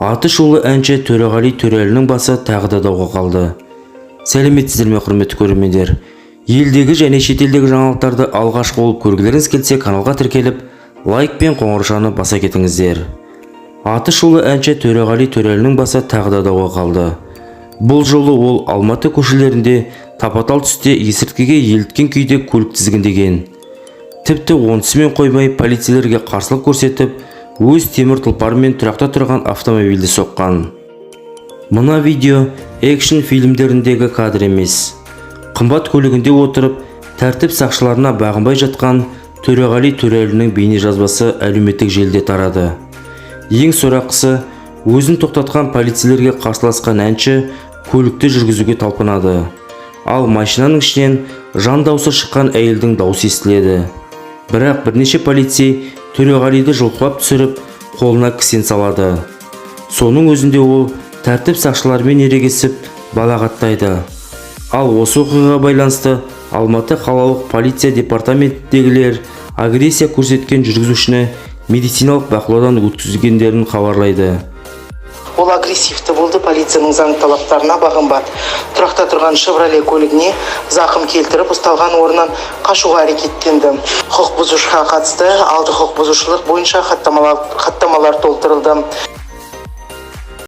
Аты шулы әнші Төреғали Төреәлінің басы тағы да дауға қалды. Сәлеметсіздер ме, құрметті көрермендер! Елдегі және шетелдегі жаңалықтарды алғашқы болып көргілеріңіз келсе, каналға тіркеліп, лайк пен қоңыраушаны баса кетіңіздер. Аты шулы әнші Төреғали Төреәлінің басы тағы да дауға қалды. Бұл жолы ол Алматы көшелерінде тапа-тал түсте есірткіге еліткен күйде көлік тізгіндеген. Тіпті онысымен қоймай, полицейлерге қарсылық көрсетіп, өз темір тұлпарымен тұрақта тұрған автомобильді соққан. Мына видео экшн фильмдеріндегі кадр емес. Қымбат көлігінде отырып, тәртіп сақшыларына бағынбай жатқан Төреғали Төреәлінің бейнежазбасы әлеуметтік желіде тарады. Ең сорақысы, өзін тоқтатқан полицейлерге қарсыласқан әнші көлікті жүргізуге талпынады. Ал машинаның ішінен жан даусы шыққан әйелдің даусы естіледі. Бірақ бірнеше полицей Төреғалиді жұлқылап түсіріп, қолына кісен салады. Соның өзінде ол тәртіп сақшыларымен ерегесіп, балағаттайды. Ал осы оқиғаға байланысты Алматы қалалық полиция департаментіндегілер агрессия көрсеткен жүргізушіні медициналық бақылаудан өткізгендерін хабарлайды. Ол агрессивті болды, полицияның заң талаптарына бағынбады. Тұрақта тұрған «Шевроле» көлігіне зақым келтіріп, ұсталған орнынан қашуға әрекеттенді. Құқық бұзушыға қатысты алты құқық бұзушылық бойынша хаттамалар толтырылды.